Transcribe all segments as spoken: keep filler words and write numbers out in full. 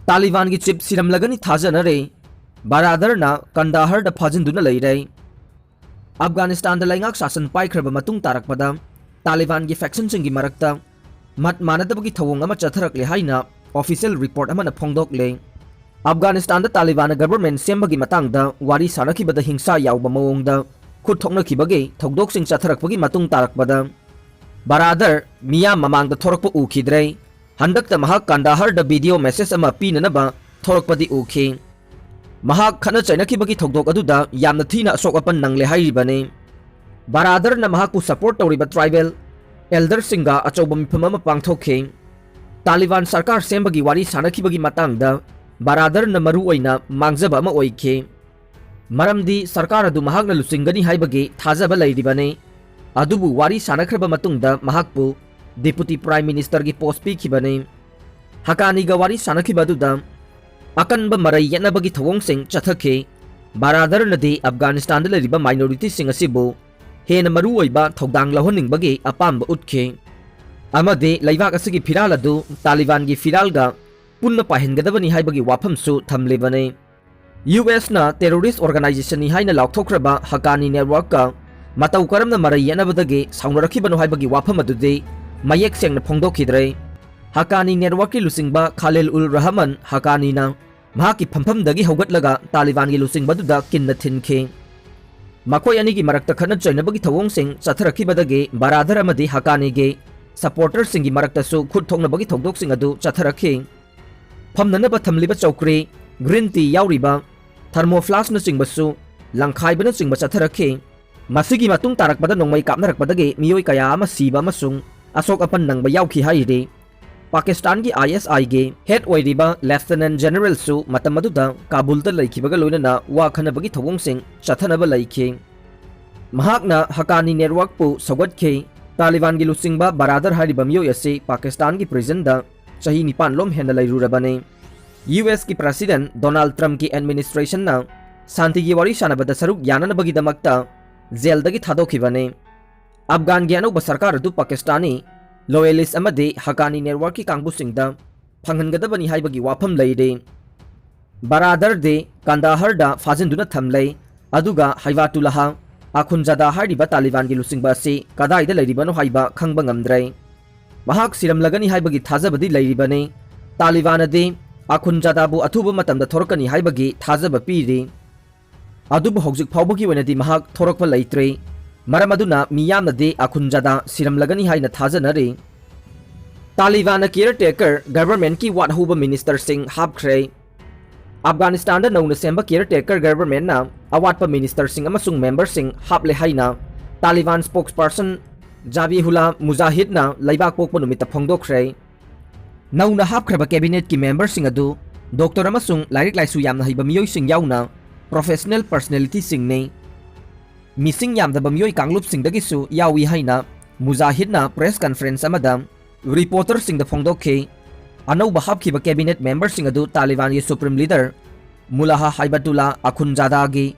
ꯇꯥꯂꯤꯕꯥꯟꯒꯤ chief ꯁꯤꯔꯝꯂꯒꯅꯤ ꯊꯥꯖꯅꯔꯦ꯫ ꯕꯔꯥꯗꯔꯅ ꯀꯟꯗꯥꯍꯔꯗ ꯐꯥꯖꯤꯟꯗꯨꯅ ꯂꯩꯔꯦ꯫ ꯑꯐꯒꯥꯅꯤꯁꯇꯥꯟꯗ ꯂꯩꯉꯥꯛ ꯁꯥꯁꯟ ꯄꯥꯏꯈ꯭ꯔꯕ ꯃꯇꯨꯡ ꯇꯥꯔꯛꯄꯗ ꯇꯥꯂꯤꯕꯥꯟꯒꯤ ꯐꯦꯛꯁꯟꯁꯤꯡꯒꯤ ꯃꯔꯛꯇ ꯃꯠ ꯃꯥꯟꯅꯗꯕꯒꯤ ꯊꯧꯑꯣꯡ ꯑꯃ ꯆꯠꯊꯔꯛꯂꯦ ꯍꯥꯏꯅ ꯑꯣꯐꯤꯁꯤꯌꯦꯜ ꯔꯤꯄꯣꯔꯠ ꯑꯃꯅ ꯐꯣꯡꯗꯣꯛꯂꯦ꯫ ꯑꯐꯒꯥꯅꯤꯁꯇꯥꯟꯗ ꯇꯥꯂꯤꯕꯥꯟꯅ ꯒꯕꯔꯃꯦꯟ ꯁꯦꯝꯕꯒꯤ ꯃꯇꯥꯡꯗ ꯋꯥꯔꯤ ꯁꯥꯅꯈꯤꯕꯗ ꯍꯤꯡꯁꯥ ꯌꯥꯎꯕ ꯃꯑꯣꯡꯗ ꯈꯨꯠ ꯊꯣꯛꯅꯈꯤꯕꯒꯤ ꯊꯧꯗꯣꯛꯁꯤꯡ ꯆꯠꯊꯔꯛꯄꯒꯤ ꯃꯇꯨꯡ ꯇꯥꯔꯛꯄꯗ ꯕꯔꯥꯗꯔ ꯃꯤꯌꯥꯝ ꯃꯃꯥꯡꯗ ꯊꯣꯔꯛꯄ ꯎꯈꯤꯗ꯭ꯔꯦ꯫ ꯍꯟꯗꯛꯇ ꯃꯍꯥꯛ ꯀꯟꯗꯥꯍꯔꯗ ꯚꯤꯗꯤꯑꯣ ꯃꯦꯁꯦꯖ ꯑꯃ ꯄꯤꯅꯅꯕ ꯊꯣꯔꯛꯄꯗꯤ ꯎꯈꯤ꯫ ꯃꯍꯥꯛ ꯈꯠꯅ ꯆꯩꯅꯈꯤꯕꯒꯤ ꯊꯧꯗꯣꯛ ꯑꯗꯨꯗ ꯌꯥꯝꯅ ꯊꯤꯅ ꯑꯁꯣꯛ ꯑꯄꯟ ꯅꯪꯂꯦ ꯍꯥꯏꯔꯤꯕꯅꯤ꯫ ꯕꯔꯥꯗꯔꯅ ꯃꯍꯥꯛꯄꯨ ꯁꯄꯣꯔꯠ ꯇꯧꯔꯤꯕ ꯇ꯭ꯔꯥꯏꯕꯦꯜ ꯑꯦꯜꯗꯔꯁꯤꯡꯒ ꯑꯆꯧꯕ ꯃꯤꯐꯝ ꯑꯃ ꯄꯥꯡꯊꯣꯛꯈꯤ꯫ ꯇꯥꯂꯤꯕꯥꯟ ꯁꯔꯀꯥꯔ ꯁꯦꯝꯕꯒꯤ ꯋꯥꯔꯤ ꯁꯥꯅꯈꯤꯕꯒꯤ ꯃꯇꯥꯡꯗ ꯕꯔꯥꯗꯔꯅ ꯃꯔꯨ ꯑꯣꯏꯅ ꯃꯥꯡꯖꯕ ꯑꯃ ꯑꯣꯏꯈꯤ꯫ ꯃꯔꯝꯗꯤ ꯁꯔꯀꯥꯔ ꯑꯗꯨ ꯃꯍꯥꯛꯅ ꯂꯨꯆꯤꯡꯒꯅꯤ ꯍꯥꯏꯕꯒꯤ ꯊꯥꯖꯕ ꯂꯩꯔꯤꯕꯅꯤ꯫ ꯑꯗꯨꯕꯨ ꯋꯥꯔꯤ ꯁꯥꯅꯈ꯭ꯔꯕ ꯃꯇꯨꯡꯗ ꯃꯍꯥꯛꯄꯨ ꯗꯤꯄꯨꯇꯤ ꯄ꯭ꯔꯥꯏꯝ ꯃꯤꯅꯤꯁꯇꯔꯒꯤ ꯄꯣꯁ ꯄꯤꯈꯤꯕꯅꯤ꯫ ꯍꯀꯥꯅꯤꯒ ꯋꯥꯔꯤ ꯁꯥꯅꯈꯤꯕ ꯑꯗꯨꯗ ꯑꯀꯟꯕ ꯃꯔꯩ ꯌꯦꯠꯅꯕꯒꯤ ꯊꯧꯑꯣꯡꯁꯤꯡ ꯆꯠꯊꯈꯤ꯫ ꯕꯔꯥꯗꯔꯅꯗꯤ ꯑꯐꯒꯥꯅꯤꯁꯇꯥꯟꯗ ꯂꯩꯔꯤꯕ ꯃꯥꯏꯅꯣꯔꯤꯇꯤꯁꯤꯡ ꯑꯁꯤꯕꯨ ꯍꯦꯟꯅ ꯃꯔꯨꯑꯣꯏꯕ ꯊꯧꯗꯥꯡ ꯂꯧꯍꯟꯅꯤꯡꯕꯒꯤ ꯑꯄꯥꯝꯕ ꯎꯠꯈꯤ ꯑꯃꯗꯤ ꯂꯩꯕꯥꯛ ꯑꯁꯤꯒꯤ ꯐꯤꯔꯥꯜ ꯑꯗꯨ ꯇꯥꯂꯤꯕꯥꯟꯒꯤ ꯐꯤꯔꯥꯜꯒ ꯄꯨꯟꯅ ꯄꯥꯏꯍꯟꯒꯗꯕꯅꯤ ꯍꯥꯏꯕꯒꯤ ꯋꯥꯐꯝꯁꯨ ꯊꯝꯂꯤꯕꯅꯤ꯫ ꯌꯨ ꯑꯦꯁꯅ ꯇꯦꯔꯣꯔꯤꯁ ꯑꯣꯔꯒꯅꯥꯏꯖꯦꯁꯟꯅꯤ ꯍꯥꯏꯅ ꯂꯥꯎꯊꯣꯛꯈ꯭ꯔꯕ ꯍꯀꯥꯅꯤ ꯅꯦꯠꯋꯥꯔꯛꯀ ꯃꯇꯧ ꯀꯔꯝꯅ ꯃꯔꯩ ꯌꯦꯠꯅꯕꯗꯒꯤ ꯁꯥꯎꯅꯔꯛꯈꯤꯕꯅꯣ ꯍꯥꯏꯕꯒꯤ ꯋꯥꯐꯝ ꯑꯗꯨꯗꯤ ꯃꯌꯦꯛ ꯁꯦꯡꯅ ꯐꯣꯡꯗꯣꯛꯈꯤꯗ꯭ꯔꯦ꯫ ꯍꯀꯥꯅꯤ ꯅꯦꯠꯋꯥꯔꯛꯀꯤ ꯂꯨꯆꯤꯡꯕ ꯈꯥꯂꯤꯜ ꯎꯜ ꯔꯍꯃꯟ ꯍꯀꯥꯅꯤꯅ ꯃꯍꯥꯛꯀꯤ ꯐꯝꯐꯝꯗꯒꯤ ꯍꯧꯒꯠꯂꯒ ꯇꯥꯂꯤꯕꯥꯟꯒꯤ ꯂꯨꯆꯤꯡꯕꯗꯨꯗ ꯀꯤꯟꯅ ꯊꯤꯟꯈꯤ꯫ ꯃꯈꯣꯏ ꯑꯅꯤꯒꯤ ꯃꯔꯛꯇ ꯈꯠꯅ ꯆꯩꯅꯕꯒꯤ ꯊꯧꯑꯣꯡꯁꯤꯡ ꯆꯠꯊꯔꯛꯈꯤꯕꯗꯒꯤ ꯕꯔꯥꯗꯔ ꯑꯃꯗꯤ ꯍꯀꯥꯅꯤꯒꯤ ꯁꯄꯣꯔꯇꯔꯁꯤꯡꯒꯤ ꯃꯔꯛꯇꯁꯨ ꯈꯨꯠ ꯊꯣꯛꯅꯕꯒꯤ ꯊꯧꯗꯣꯛꯁꯤꯡ ꯑꯗꯨ ꯆꯠꯊꯔꯛꯈꯤ꯫ ꯐꯝꯅꯅꯕ ꯊꯝꯂꯤꯕ ꯆꯧꯀ꯭ꯔꯤ, ꯒ꯭ꯔꯤꯟ ꯇꯤ ꯌꯥꯎꯔꯤꯕ ꯊꯔꯃꯣꯐ꯭ꯂꯥꯁꯅꯆꯤꯡꯕꯁꯨ ꯂꯪꯈꯥꯏꯕꯅꯆꯤꯡꯕ ꯆꯠꯊꯔꯛꯈꯤ꯫ ꯃꯁꯤꯒꯤ ꯃꯇꯨꯡ ꯇꯥꯔꯛꯄꯗ ꯅꯣꯡꯃꯩ ꯀꯥꯞꯅꯔꯛꯄꯗꯒꯤ ꯃꯤꯑꯣꯏ ꯀꯌꯥ ꯑꯃ ꯁꯤꯕ ꯑꯃꯁꯨꯡ ꯑꯁꯣꯛ ꯑꯄꯟ ꯅꯪꯕ ꯌꯥꯎꯈꯤ ꯍꯥꯏꯔꯤ꯫ ꯄꯥꯀꯤꯁꯇꯥꯟꯒꯤ ꯑꯥꯏ ꯑꯦꯁ ꯑꯥꯏꯒꯤ ꯍꯦꯗ ꯑꯣꯏꯔꯤꯕ ꯂꯦꯐꯇꯤꯅꯦꯟ ꯖꯦꯅꯔꯦꯜꯁꯨ ꯃꯇꯝ ꯑꯗꯨꯗ ꯀꯥꯕꯨꯜꯗ ꯂꯩꯈꯤꯕꯒ ꯂꯣꯏꯅꯅ ꯋꯥ ꯈꯟꯅꯕꯒꯤ ꯊꯧꯑꯣꯡꯁꯤꯡ ꯆꯠꯊꯅꯕ ꯂꯩꯈꯤ꯫ ꯃꯍꯥꯛꯅ ꯍꯀꯥꯅꯤ ꯅꯦꯠꯋꯥꯔꯛꯄꯨ ꯁꯧꯒꯠꯈꯤ꯫ ꯇꯥꯂꯤꯕꯥꯟꯒꯤ ꯂꯨꯆꯤꯡꯕ ꯕꯔꯥꯗꯔ ꯍꯥꯏꯔꯤꯕ ꯃꯤꯑꯣꯏ ꯑꯁꯤ ꯄꯥꯀꯤꯁꯇꯥꯟꯒꯤ ꯄ꯭ꯔꯤꯖꯟꯗ ꯆꯍꯤ ꯅꯤꯄꯥꯟ ꯂꯣꯝ ꯍꯦꯟꯅ ꯂꯩꯔꯨꯔꯕꯅꯤ꯫ ꯌꯨ ꯑꯦꯁꯀꯤ ꯄ꯭ꯔꯦꯁꯤꯗꯦꯟꯠ ꯗꯣꯅꯥꯜꯗ ꯇ꯭ꯔꯝꯞꯀꯤ ꯑꯦꯗꯃꯤꯅꯤꯁꯇ꯭ꯔꯦꯁꯟꯅ ꯁꯥꯟꯇꯤꯒꯤ ꯋꯥꯔꯤ ꯁꯥꯟꯅꯕꯗ ꯁꯔꯨꯛ ꯌꯥꯅꯅꯕꯒꯤꯗꯃꯛꯇ ꯖꯦꯜꯗꯒꯤ ꯊꯥꯗꯣꯛꯈꯤꯕꯅꯤ꯫ ꯑꯐꯒꯥꯟꯒꯤ ꯑꯅꯧꯕ ꯁꯔꯀꯥꯔ ꯑꯗꯨ ꯄꯥꯀꯤꯁꯇꯥꯅꯤ ꯂꯣꯌꯦꯂꯤꯁ ꯑꯃꯗꯤ ꯍꯀꯥꯅꯤ ꯅꯦꯠꯋꯥꯔꯛꯀꯤ ꯀꯥꯡꯕꯨꯁꯤꯡꯗ ꯐꯪꯍꯟꯒꯗꯕꯅꯤ ꯍꯥꯏꯕꯒꯤ ꯋꯥꯐꯝ ꯂꯩꯔꯤ꯫ ꯕꯔꯥꯗꯔꯗꯤ ꯀꯟꯗꯥꯍꯔꯗ ꯐꯥꯖꯤꯟꯗꯨꯅ ꯊꯝꯂꯦ, ꯑꯗꯨꯒ ꯍꯩꯕꯥꯇꯨꯜꯂꯥꯍ ꯑꯈꯨꯟꯖꯥꯗꯥ ꯍꯥꯏꯔꯤꯕ ꯇꯥꯂꯤꯕꯥꯟꯒꯤ ꯂꯨꯆꯤꯡꯕ ꯑꯁꯤ ꯀꯗꯥꯏꯗ ꯂꯩꯔꯤꯕꯅꯣ ꯍꯥꯏꯕ ꯈꯪꯕ ꯉꯝꯗ꯭ꯔꯦ꯫ ꯃꯍꯥꯛ ꯁꯤꯔꯝꯂꯒꯅꯤ ꯍꯥꯏꯕꯒꯤ ꯊꯥꯖꯕꯗꯤ ꯂꯩꯔꯤꯕꯅꯤ꯫ ꯇꯥꯂꯤꯕꯥꯟ ꯑꯗꯤ ꯑꯈꯨꯟꯖꯥꯗꯥꯕꯨ ꯑꯊꯨꯕ ꯃꯇꯝꯗ ꯊꯣꯔꯛꯀꯅꯤ ꯍꯥꯏꯕꯒꯤ ꯊꯥꯖꯕ ꯄꯤꯔꯤ꯫ ꯑꯗꯨꯕꯨ ꯍꯧꯖꯤꯛ ꯐꯥꯎꯕꯒꯤ ꯑꯣꯏꯅꯗꯤ ꯃꯍꯥꯛ ꯊꯣꯔꯛꯄ ꯂꯩꯇ꯭ꯔꯤ꯫ ꯃꯔꯝ ꯑꯗꯨꯅ ꯃꯤꯌꯥꯝꯅꯗꯤ ꯑꯈꯨꯟꯖꯥꯗꯥ ꯁꯤꯔꯝꯂꯒꯅꯤ ꯍꯥꯏꯅ ꯊꯥꯖꯅꯔꯤ꯫ ꯇꯥꯂꯤꯕꯥꯟꯅ caretaker governmentꯀꯤ ꯋꯥꯠꯍꯧꯕ ministerꯁꯤꯡ ꯍꯥꯞꯈ꯭ꯔꯦ꯫ ꯑꯐꯒꯥꯅꯤꯁꯇꯥꯟꯗ ꯅꯧꯅ ꯁꯦꯝꯕ caretaker governmentꯅ ꯑꯋꯥꯠꯄ ministerꯁꯤꯡ ꯑꯃꯁꯨꯡ memberꯁꯤꯡ ꯍꯥꯞꯂꯦ ꯍꯥꯏꯅ ꯇꯥꯂꯤꯕꯥꯟ spokesperson ꯖꯥꯕꯤꯍꯨꯂꯥ ꯃꯨꯖꯥꯍꯤꯗꯅ ꯂꯩꯕꯥꯛ ꯄꯣꯛꯄ ꯅꯨꯃꯤꯠꯇ ꯐꯣꯡꯗꯣꯛꯈ꯭ꯔꯦ꯫ ꯅꯧꯅ ꯍꯥꯞꯈ꯭ꯔꯕ cabinetꯀꯤ memberꯁꯤꯡ ꯑꯗꯨ doctor ꯑꯃꯁꯨꯡ ꯂꯥꯏꯔꯤꯛ ꯂꯥꯏꯁꯨ ꯌꯥꯝꯅ ꯍꯩꯕ ꯃꯤꯑꯣꯏꯁꯤꯡ ꯌꯥꯎꯅ professional personalityꯁꯤꯡꯅꯤ꯫ ꯃꯤꯁꯤꯡ ꯌꯥꯝꯗꯕ ꯃꯤꯑꯣꯏ ꯀꯥꯡꯂꯨꯞꯁꯤꯡꯗꯒꯤꯁꯨ ꯌꯥꯎꯏ ꯍꯥꯏꯅ ꯃꯨꯖꯥꯍꯤꯗꯅ press conference ꯑꯃꯗ reporterꯁꯤꯡꯗ ꯐꯣꯡꯗꯣꯛꯈꯤ꯫ ꯑꯅꯧꯕ ꯍꯥꯞꯈꯤꯕ cabinet memberꯁꯤꯡ ꯑꯗꯨ ꯇꯥꯂꯤꯕꯥꯟꯒꯤ supreme leader ꯃꯨꯂꯥꯍ ꯍꯥꯏꯕꯇꯨꯜꯂꯥ ꯑꯈꯨꯟꯖꯥꯗꯥꯒꯤ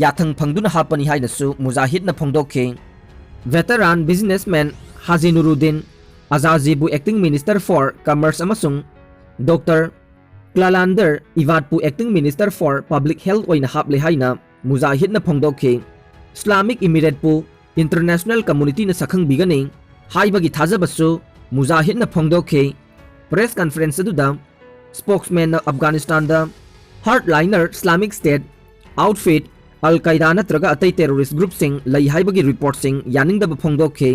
ꯌꯥꯊꯪ ꯐꯪꯗꯨꯅ ꯍꯥꯞꯄꯅꯤ ꯍꯥꯏꯅꯁꯨ ꯃꯨꯖꯥꯍꯤꯗꯅ ꯐꯣꯡꯗꯣꯛꯈꯤ꯫ Veteran businessman ꯍꯥꯖꯤ ꯅꯨꯔꯨꯗꯤꯟ ꯑꯖꯥꯖꯤꯕꯨ acting minister for commerce ꯑꯃꯁꯨꯡ doctor ꯀ꯭ꯂꯥꯂꯥꯟꯗꯔ ꯏꯕꯥꯠꯄꯨ acting minister for public health ꯑꯣꯏꯅ ꯍꯥꯞꯂꯦ ꯍꯥꯏꯅ ꯃꯨꯖꯥꯍꯤꯗꯅ ꯐꯣꯡꯗꯣꯛꯈꯤ꯫ Islamic Emirateꯄꯨ international communityꯅ ꯁꯛꯈꯪꯕꯤꯒꯅꯤ ꯍꯥꯏꯕꯒꯤ ꯊꯥꯖꯕꯁꯨ ꯃꯨꯖꯥꯍꯤꯗꯅ ꯐꯣꯡꯗꯣꯛꯈꯤ꯫ Press conference ꯑꯗꯨꯗ spokesmanꯅ ꯑꯐꯒꯥꯅꯤꯁꯇꯥꯟꯗ hardliner Islamic State outfit, Al Qaeda ꯅꯠꯇ꯭ꯔꯒ ꯑꯇꯩ terrorist groupꯁꯤꯡ ꯂꯩ ꯍꯥꯏꯕꯒꯤ reportꯁꯤꯡ ꯌꯥꯅꯤꯡꯗꯕ ꯐꯣꯡꯗꯣꯛꯈꯤ꯫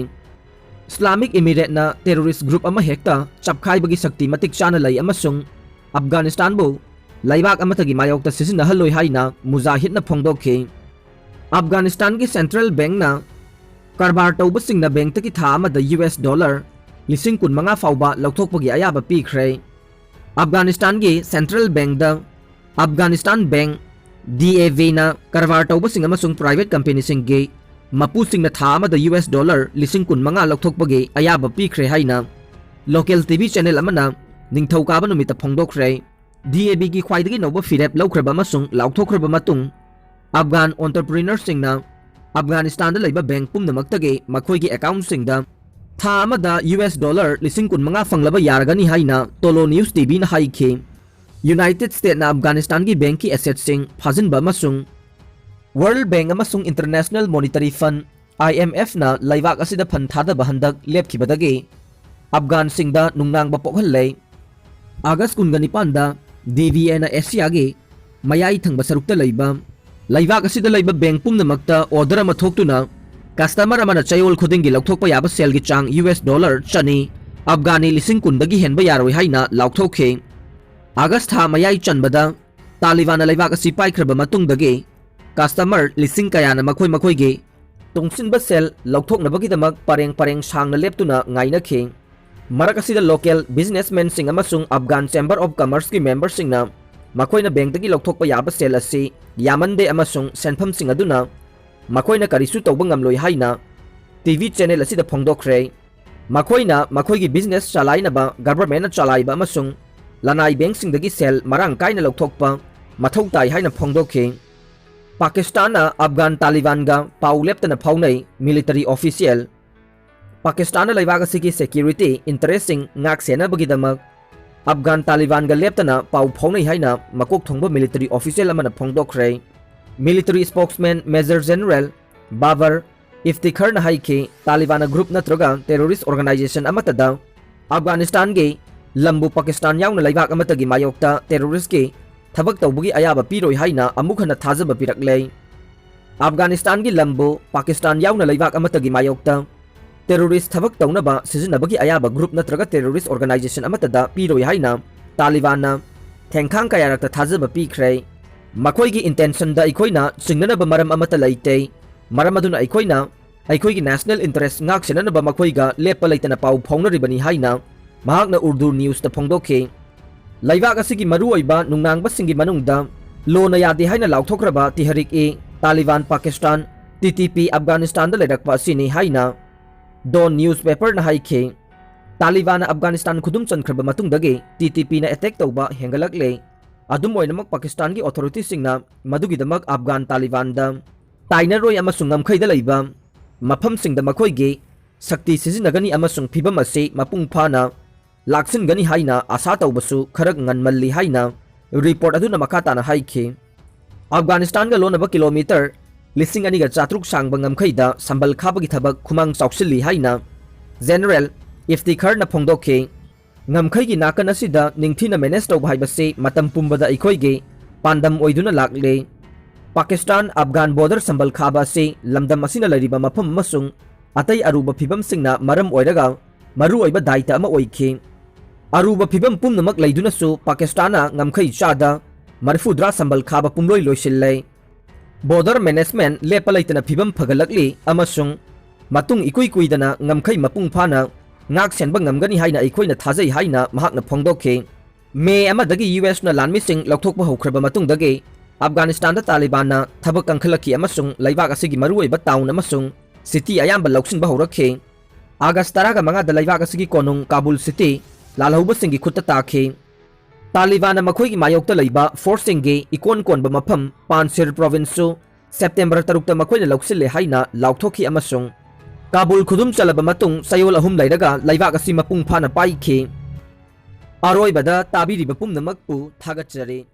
Islamic Emirateꯅ terrorist group ꯑꯃ ꯍꯦꯛꯇ ꯆꯞꯈꯥꯏꯕꯒꯤ ꯁꯛꯇꯤ ꯃꯇꯤꯛ ꯆꯥꯅ ꯂꯩ ꯑꯃꯁꯨꯡ ꯑꯐꯒꯥꯅꯤꯁꯇꯥꯟꯕꯨ ꯂꯩꯕꯥꯛ ꯑꯃꯠꯇꯒꯤ ꯃꯥꯌꯣꯛꯇ ꯁꯤꯖꯤꯟꯅꯍꯜꯂꯣꯏ ꯍꯥꯏꯅ ꯃꯨꯖꯥꯍꯤꯗꯅ ꯐꯣꯡꯗꯣꯛꯈꯤ꯫ ꯑꯐꯒꯥꯅꯤꯁꯇꯥꯟꯒꯤ central bankꯅ ꯀꯔꯕꯥꯔ ꯇꯧꯕꯁꯤꯡꯅ bankꯇꯒꯤ ꯊꯥ ꯑꯃꯗ US dollar ꯂꯤꯁꯤꯡ ꯀꯨꯟꯃꯉꯥ ꯐꯥꯎꯕ ꯂꯧꯊꯣꯛꯄꯒꯤ ꯑꯌꯥꯕ ꯄꯤꯈ꯭ꯔꯦ꯫ ꯑꯐꯒꯥꯅꯤꯁꯇꯥꯟꯒꯤ central bankꯗ Afghanistan Bank, DABꯅ ꯀꯔꯕꯥꯔ ꯇꯧꯕꯁꯤꯡ ꯑꯃꯁꯨꯡ private companyꯁꯤꯡꯒꯤ ꯃꯄꯨꯁꯤꯡꯅ ꯊꯥ ꯑꯃꯗ US dollar ꯂꯤꯁꯤꯡ ꯀꯨꯟꯃꯉꯥ ꯂꯧꯊꯣꯛꯄꯒꯤ ꯑꯌꯥꯕ ꯄꯤꯈ꯭ꯔꯦ ꯍꯥꯏꯅ local TV channel ꯑꯃꯅ ꯅꯤꯡꯊꯧꯀꯥꯕ ꯅꯨꯃꯤꯠꯇ ꯐꯣꯡꯗꯣꯛꯈ꯭ꯔꯦ꯫ DABꯒꯤ ꯈ꯭ꯋꯥꯏꯗꯒꯤ ꯅꯧꯕ ꯐꯤꯔꯦꯞ ꯂꯧꯈ꯭ꯔꯕ ꯑꯃꯁꯨꯡ ꯂꯥꯎꯊꯣꯛꯈ꯭ꯔꯕ ꯃꯇꯨꯡ, Afghan entrepreneurꯁꯤꯡꯅ ꯑꯐꯒꯥꯅꯤꯁꯇꯥꯟꯗ ꯂꯩꯕ bank ꯄꯨꯝꯅꯃꯛꯇꯒꯤ ꯃꯈꯣꯏꯒꯤ accountꯁꯤꯡꯗ ꯊꯥ ꯑꯃꯗ ꯌꯨ ꯑꯦꯁ ꯗꯣꯂꯔ ꯂꯤꯁꯤꯡ ꯀꯨꯟ ꯃꯉꯥ ꯐꯪꯂꯕ ꯌꯥꯔꯒꯅꯤ ꯍꯥꯏꯅ ꯇꯣꯂꯣ ꯅ꯭ꯌꯨꯁ ꯇꯤ ꯚꯤꯅ ꯍꯥꯏꯈꯤ꯫ ꯌꯨꯅꯥꯏꯇꯦꯗ ꯁ꯭ꯇꯦꯠꯅ ꯑꯐꯒꯥꯅꯤꯁꯇꯥꯟꯒꯤ ꯕꯦꯡꯛꯀꯤ ꯑꯦꯁꯦꯠꯁꯤꯡ ꯐꯥꯖꯤꯟꯕ ꯑꯃꯁꯨꯡ ꯋꯥꯔꯜꯗ ꯕꯦꯡꯛ ꯑꯃꯁꯨꯡ ꯏꯟꯇꯔꯅꯦꯁꯅꯦꯜ ꯃꯣꯅꯤꯇꯔꯤ ꯐꯟꯗ, ꯑꯥꯏ ꯑꯦꯝ ꯑꯦꯐꯅ ꯂꯩꯕꯥꯛ ꯑꯁꯤꯗ ꯐꯟꯗ ꯊꯥꯗꯕ ꯍꯟꯗꯛ ꯂꯦꯞꯈꯤꯕꯗꯒꯤ ꯑꯐꯒꯥꯟꯁꯤꯡꯗ ꯅꯨꯡꯅꯥꯡꯕ ꯄꯣꯛꯍꯜꯂꯦ꯫ ꯑꯥꯒꯁ ꯀꯨꯟꯒ ꯅꯤꯄꯥꯟꯗ ꯗꯤ ꯚꯤ ꯑꯦꯅ ꯑꯦꯁꯤꯌꯥꯒꯤ ꯃꯌꯥꯏ ꯊꯪꯕ ꯁꯔꯨꯛꯇ ꯂꯩꯕ ꯂꯩꯕꯥꯛ ꯑꯁꯤꯗ ꯂꯩꯕ ꯕꯦꯡꯛ ꯄꯨꯝꯅꯃꯛꯇ ꯑꯣꯔꯗꯔ ꯑꯃ ꯊꯣꯛꯇꯨꯅ ꯀꯁꯇꯃꯔ ꯑꯃꯅ ꯆꯌꯣꯜ ꯈꯨꯗꯤꯡꯒꯤ ꯂꯧꯊꯣꯛꯄ ꯌꯥꯕ ꯁꯦꯜꯒꯤ ꯆꯥꯡ ꯌꯨ ꯑꯦꯁ ꯗꯣꯂꯔ ꯆꯅꯤ, ꯑꯐꯒꯥꯅꯤ ꯂꯤꯁꯤꯡ ꯀꯨꯟꯗꯒꯤ ꯍꯦꯟꯕ ꯌꯥꯔꯣꯏ ꯍꯥꯏꯅ ꯂꯥꯎꯊꯣꯛꯈꯤ꯫ ꯑꯥꯒꯁ ꯊꯥ ꯃꯌꯥꯏ ꯆꯟꯕꯗ ꯇꯥꯂꯤꯕꯥꯟꯅ ꯂꯩꯕꯥꯛ ꯑꯁꯤ ꯄꯥꯏꯈ꯭ꯔꯕ ꯃꯇꯨꯡꯗꯒꯤ ꯀꯁꯇꯃꯔ ꯂꯤꯁꯤꯡ ꯀꯌꯥꯅ ꯃꯈꯣꯏ ꯃꯈꯣꯏꯒꯤ ꯇꯨꯡꯁꯤꯟꯕ ꯁꯦꯜ ꯂꯧꯊꯣꯛꯅꯕꯒꯤꯗꯃꯛ ꯄꯔꯦꯡ ꯄꯔꯦꯡ ꯁꯥꯡꯅ ꯂꯦꯞꯇꯨꯅ ꯉꯥꯏꯅꯈꯤ꯫ ꯃꯔꯛ ꯑꯁꯤꯗ ꯂꯣꯀꯦꯜ ꯕꯤꯖꯤꯅꯦꯁꯃꯦꯟꯁꯤꯡ ꯑꯃꯁꯨꯡ ꯑꯐꯒꯥꯟ ꯆꯦꯝꯕꯔ ꯑꯣꯐ ꯀꯃꯔꯁꯀꯤ ꯃꯦꯝꯕꯔꯁꯤꯡꯅ ꯃꯈꯣꯏꯅ ꯕꯦꯡꯛꯇꯒꯤ ꯂꯧꯊꯣꯛꯄ ꯌꯥꯕ ꯁꯦꯜ ꯑꯁꯤ ꯌꯥꯝꯃꯟꯗꯦ ꯑꯃꯁꯨꯡ ꯁꯦꯟꯐꯝꯁꯤꯡ ꯑꯗꯨꯅ ꯃꯈꯣꯏꯅ ꯀꯔꯤꯁꯨ ꯇꯧꯕ ꯉꯝꯂꯣꯏ ꯍꯥꯏꯅ ꯇꯤ ꯚꯤ ꯆꯦꯅꯦꯜ ꯑꯁꯤꯗ ꯐꯣꯡꯗꯣꯛꯈ꯭ꯔꯦ꯫ ꯃꯈꯣꯏꯅ ꯃꯈꯣꯏꯒꯤ ꯕꯤꯖꯤꯅꯦꯁ ꯆꯂꯥꯏꯅꯕ ꯒꯚꯔꯟꯃꯦꯟꯠꯅ ꯆꯂꯥꯏꯕ ꯑꯃꯁꯨꯡ ꯂꯅꯥꯏ ꯕꯦꯡꯛꯁꯤꯡꯗꯒꯤ ꯁꯦꯜ ꯃꯔꯥꯡ ꯀꯥꯏꯅ ꯂꯧꯊꯣꯛꯄ ꯃꯊꯧ ꯇꯥꯏ ꯍꯥꯏꯅ ꯐꯣꯡꯗꯣꯛꯈꯤ꯫ ꯄꯥꯀꯤꯁꯇꯥꯟꯅ ꯑꯐꯒꯥꯟ ꯇꯥꯂꯤꯕꯥꯟꯒ ꯄꯥꯎ ꯂꯦꯞꯇꯅ ꯐꯥꯎꯅꯩ, ꯃꯤꯂꯤꯇꯔꯤ ꯑꯣꯐꯤꯁꯤꯌꯦꯜ꯫ ꯄꯥꯀꯤꯁꯇꯥꯟꯅ ꯂꯩꯕꯥꯛ ꯑꯁꯤꯒꯤ ꯁꯦꯀ꯭ꯌꯨꯔꯤꯇꯤ ꯏꯟꯇꯔꯦꯁꯁꯤꯡ ꯉꯥꯛ ꯁꯦꯟꯅꯕꯒꯤꯗꯃꯛ ꯑꯐꯒꯥꯟ ꯇꯥꯂꯤꯕꯥꯟꯒ ꯂꯦꯞꯇꯅ ꯄꯥꯎ ꯐꯥꯎꯅꯩ ꯍꯥꯏꯅ ꯃꯀꯣꯛ ꯊꯣꯡꯕ ꯃꯤꯂꯤꯇꯔꯤ ꯑꯣꯐꯤꯁꯤꯌꯦꯜ ꯑꯃꯅ ꯐꯣꯡꯗꯣꯛꯈ꯭ꯔꯦ꯫ Military spokesman major general Babur ꯏꯐꯇꯤꯈꯔꯅ ꯍꯥꯏꯈꯤ, ꯇꯥꯂꯤꯕꯥꯟꯅ ꯒ꯭ꯔꯨꯞ ꯅꯠꯇ꯭ꯔꯒ ꯇꯦꯔꯣꯔꯤꯁ꯭ꯠ ꯑꯣꯔꯒꯅꯥꯏꯖꯦꯁꯟ ꯑꯃꯠꯇꯗ ꯑꯐꯒꯥꯅꯤꯁꯇꯥꯟꯒꯤ ꯂꯝꯕꯨ ꯄꯥꯀꯤꯁꯇꯥꯟ ꯌꯥꯎꯅ ꯂꯩꯕꯥꯛ ꯑꯃꯠꯇꯒꯤ ꯃꯥꯌꯣꯛꯇ ꯇꯦꯔꯣꯔꯤꯁ꯭ꯠꯀꯤ ꯊꯕꯛ ꯇꯧꯕꯒꯤ ꯑꯌꯥꯕ ꯄꯤꯔꯣꯏ ꯍꯥꯏꯅ ꯑꯃꯨꯛ ꯍꯟꯅ ꯊꯥꯖꯕ ꯄꯤꯔꯛꯂꯦ꯫ ꯑꯐꯒꯥꯅꯤꯁꯇꯥꯟꯒꯤ ꯂꯝꯕꯨ ꯄꯥꯀꯤꯁꯇꯥꯟ ꯌꯥꯎꯅ ꯂꯩꯕꯥꯛ ꯑꯃꯠꯇꯒꯤ ꯃꯥꯌꯣꯛꯇ ꯇꯦꯔꯣꯔꯤꯁ꯭ꯠ ꯊꯕꯛ ꯇꯧꯅꯕ ꯁꯤꯖꯤꯟꯅꯕꯒꯤ ꯑꯌꯥꯕ ꯒ꯭ꯔꯨꯞ ꯅꯠꯇ꯭ꯔꯒ ꯇꯦꯔꯣꯔꯤꯁ꯭ꯠ ꯑꯣꯔꯒꯅꯥꯏꯖꯦꯁꯟ ꯑꯃꯠꯇꯗ ꯄꯤꯔꯣꯏ ꯍꯥꯏꯅ ꯇꯥꯂꯤꯕꯥꯟꯅ ꯊꯦꯡꯈꯥꯡ ꯀꯌꯥꯔꯛꯇ ꯊꯥꯖꯕ ꯄꯤꯈ꯭ꯔꯦ꯫ ꯃꯈꯣꯏꯒꯤ ꯏꯟꯇꯦꯟꯁꯟꯗ ꯑꯩꯈꯣꯏꯅ ꯆꯤꯡꯅꯅꯕ ꯃꯔꯝ ꯑꯃꯠꯇ ꯂꯩꯇꯦ꯫ ꯃꯔꯝ ꯑꯗꯨꯅ ꯑꯩꯈꯣꯏꯅ ꯑꯩꯈꯣꯏꯒꯤ ꯅꯦꯁꯅꯦꯜ ꯏꯟꯇꯔꯦꯁ꯭ꯠ ꯉꯥꯛ ꯁꯦꯟꯅꯅꯕ ꯃꯈꯣꯏꯒ ꯂꯦꯞꯄ ꯂꯩꯇꯅ ꯄꯥꯎ ꯐꯥꯎꯅꯔꯤꯕꯅꯤ ꯍꯥꯏꯅ ꯃꯍꯥꯛꯅ ꯎꯔꯗꯨ ꯅ꯭ꯌꯨꯁꯇ ꯐꯣꯡꯗꯣꯛꯈꯤ꯫ ꯂꯩꯕꯥꯛ ꯑꯁꯤꯒꯤ ꯃꯔꯨꯑꯣꯏꯕ ꯅꯨꯡꯅꯥꯡꯕꯁꯤꯡꯒꯤ ꯃꯅꯨꯡꯗ ꯂꯣꯅ ꯌꯥꯗꯦ ꯍꯥꯏꯅ ꯂꯥꯎꯊꯣꯛꯈ꯭ꯔꯕ ꯇꯤꯍꯔꯤꯛ E ꯇꯥꯂꯤꯕꯥꯟ Pakistan, T T P, ꯑꯐꯒꯥꯅꯤꯁꯇꯥꯟꯗ ꯂꯩꯔꯛꯄ ꯑꯁꯤꯅꯤ ꯍꯥꯏꯅ ꯗꯣꯟ ꯅ꯭ꯌꯨꯁꯄꯦꯄꯔꯅ ꯍꯥꯏꯈꯤ꯫ ꯇꯥꯂꯤꯕꯥꯟꯅ ꯑꯐꯒꯥꯅꯤꯁꯇꯥꯟ ꯈꯨꯗꯨꯝ ꯆꯟꯈ꯭ꯔꯕ ꯃꯇꯨꯡꯗꯒꯤ ꯇꯤ ꯇꯤ ꯄꯤꯅ ꯑꯦꯇꯦꯛ ꯇꯧꯕ ꯍꯦꯟꯒꯠꯂꯛꯂꯦ꯫ ꯑꯗꯨꯝ ꯑꯣꯏꯅꯃꯛ, ꯄꯥꯀꯤꯁꯇꯥꯟꯒꯤ ꯑꯣꯊꯣꯔꯤꯇꯤꯁꯤꯡꯅ ꯃꯗꯨꯒꯤꯗꯃꯛ ꯑꯐꯒꯥꯟ ꯇꯥꯂꯤꯕꯥꯟꯗ ꯇꯥꯏꯅꯔꯣꯏ ꯑꯃꯁꯨꯡ ꯉꯝꯈꯩꯗ ꯂꯩꯕ ꯃꯐꯝꯁꯤꯡꯗ ꯃꯈꯣꯏꯒꯤ ꯁꯛꯇꯤ ꯁꯤꯖꯤꯟꯅꯒꯅꯤ ꯑꯃꯁꯨꯡ ꯐꯤꯚꯝ ꯑꯁꯤ ꯃꯄꯨꯡ ꯐꯥꯅ ꯂꯥꯛꯁꯤꯟꯒꯅꯤ ꯍꯥꯏꯅ ꯑꯥꯁꯥ ꯇꯧꯕꯁꯨ ꯈꯔ ꯉꯟꯃꯜꯂꯤ ꯍꯥꯏꯅ ꯔꯤꯄꯣꯔꯠ ꯑꯗꯨꯅ ꯃꯈꯥ ꯇꯥꯅ ꯍꯥꯏꯈꯤ꯫ ꯑꯐꯒꯥꯅꯤꯁꯇꯥꯟꯒ ꯂꯣꯟꯅꯕ ꯀꯤꯂꯣꯃꯤꯇꯔ ꯂꯤꯁꯤꯡ ꯑꯅꯤꯒ ꯆꯥꯇ꯭ꯔꯨꯛ ꯁꯥꯡꯕ ꯉꯝꯈꯩꯗ ꯁꯝꯕꯜ ꯈꯥꯕꯒꯤ ꯊꯕꯛ ꯈꯨꯃꯥꯡ ꯆꯥꯎꯁꯤꯜꯂꯤ ꯍꯥꯏꯅ ꯖꯦꯅꯔꯦꯜ ꯏꯐꯇꯤꯈꯔꯅ ꯐꯣꯡꯗꯣꯛꯈꯤ꯫ ꯉꯝꯈꯩꯒꯤ ꯅꯥꯀꯟ ꯑꯁꯤꯗ ꯅꯤꯡꯊꯤꯅ ꯃꯦꯅꯦꯖ ꯇꯧꯕ ꯍꯥꯏꯕꯁꯤ ꯃꯇꯝ ꯄꯨꯝꯕꯗ ꯑꯩꯈꯣꯏꯒꯤ ꯄꯥꯟꯗꯝ ꯑꯣꯏꯗꯨꯅ ꯂꯥꯛꯂꯦ꯫ ꯄꯥꯀꯤꯁꯇꯥꯟ ꯑꯐꯒꯥꯟ ꯕꯣꯔꯗꯔ ꯁꯝꯕꯜ ꯈꯥꯕ ꯑꯁꯤ ꯂꯝꯗꯝ ꯑꯁꯤꯅ ꯂꯩꯔꯤꯕ ꯃꯐꯝ ꯑꯃꯁꯨꯡ ꯑꯇꯩ ꯑꯔꯨꯕ ꯐꯤꯚꯝꯁꯤꯡꯅ ꯃꯔꯝ ꯑꯣꯏꯔꯒ ꯃꯔꯨꯑꯣꯏꯕ ꯗꯥꯏꯇ ꯑꯃ ꯑꯣꯏꯈꯤ꯫ ꯑꯔꯨꯕ ꯐꯤꯚꯝ ꯄꯨꯝꯅꯃꯛ ꯂꯩꯗꯨꯅꯁꯨ ꯄꯥꯀꯤꯁꯇꯥꯟꯅ ꯉꯝꯈꯩ ꯆꯥꯗ ꯃꯔꯤꯐꯨꯗ꯭ꯔꯥ ꯁꯝꯕꯜ ꯈꯥꯕ ꯄꯨꯝꯂꯣꯏ ꯂꯣꯏꯁꯤꯜꯂꯦ꯫ ꯕꯣꯔꯗꯔ ꯃꯦꯅꯦꯖꯃꯦꯟ ꯂꯦꯞꯄ ꯂꯩꯇꯅ ꯐꯤꯚꯝ ꯐꯒꯠꯂꯛꯂꯤ ꯑꯃꯁꯨꯡ ꯃꯇꯨꯡ ꯏꯀꯨꯏ ꯀꯨꯏꯗꯅ ꯉꯝꯈꯩ ꯃꯄꯨꯡ ꯐꯥꯅ ꯉꯥꯛ ꯁꯦꯟꯕ ꯉꯝꯒꯅꯤ ꯍꯥꯏꯅ ꯑꯩꯈꯣꯏꯅ ꯊꯥꯖꯩ ꯍꯥꯏꯅ ꯃꯍꯥꯛꯅ ꯐꯣꯡꯗꯣꯛꯈꯤ꯫ ꯃꯦ ꯑꯃꯗꯒꯤ ꯌꯨ ꯑꯦꯁꯅ ꯂꯥꯟꯃꯤꯁꯤꯡ ꯂꯧꯊꯣꯛꯄ ꯍꯧꯈ꯭ꯔꯕ ꯃꯇꯨꯡꯗꯒꯤ ꯑꯐꯒꯥꯅꯤꯁꯇꯥꯟꯗ ꯇꯥꯂꯤꯕꯥꯟꯅ ꯊꯕꯛ ꯀꯟꯈꯠꯂꯛꯈꯤ ꯑꯃꯁꯨꯡ ꯂꯩꯕꯥꯛ ꯑꯁꯤꯒꯤ ꯃꯔꯨꯑꯣꯏꯕ ꯇꯥꯎꯟ ꯑꯃꯁꯨꯡ ꯁꯤꯇꯤ ꯑꯌꯥꯝꯕ ꯂꯧꯁꯤꯟꯕ ꯍꯧꯔꯛꯈꯤ꯫ ꯑꯥꯒꯁ ꯇꯔꯥꯒ ꯃꯉꯥꯗ ꯂꯩꯕꯥꯛ ꯑꯁꯤꯒꯤ ꯀꯣꯅꯨꯡ ꯀꯥꯕꯨꯜ ꯁꯤꯇꯤ ꯂꯥꯜꯍꯧꯕꯁꯤꯡꯒꯤ ꯈꯨꯠꯇ ꯇꯥꯈꯤ꯫ ꯇꯥꯂꯤꯕꯥꯟꯅ ꯃꯈꯣꯏꯒꯤ ꯃꯥꯌꯣꯛꯇ ꯂꯩꯕ ꯐꯣꯔꯁꯁꯤꯡꯒꯤ ꯏꯀꯣꯟ ꯀꯣꯟꯕ ꯃꯐꯝ ꯄꯥꯟꯁꯤꯔ ꯄ꯭ꯔꯣꯚꯤꯟꯁꯁꯨ ꯁꯦꯞꯇꯦꯝꯕꯔ ꯇꯔꯨꯛꯇ ꯃꯈꯣꯏꯅ ꯂꯧꯁꯤꯜꯂꯦ ꯍꯥꯏꯅ ꯂꯥꯎꯊꯣꯛꯈꯤ ꯑꯃꯁꯨꯡ ꯀꯥꯕꯨꯜ ꯈꯨꯗꯨꯝ ꯆꯜꯂꯕ ꯃꯇꯨꯡ ꯆꯌꯣꯜ ꯑꯍꯨꯝ ꯂꯩꯔꯒ ꯂꯩꯕꯥꯛ ꯑꯁꯤ ꯃꯄꯨꯡ ꯐꯥꯅ ꯄꯥꯏꯈꯤ꯫ ꯑꯔꯣꯏꯕꯗ ꯇꯥꯕꯤꯔꯤꯕ ꯄꯨꯝꯅꯃꯛꯄꯨ ꯊꯥꯒꯠꯆꯔꯤ꯫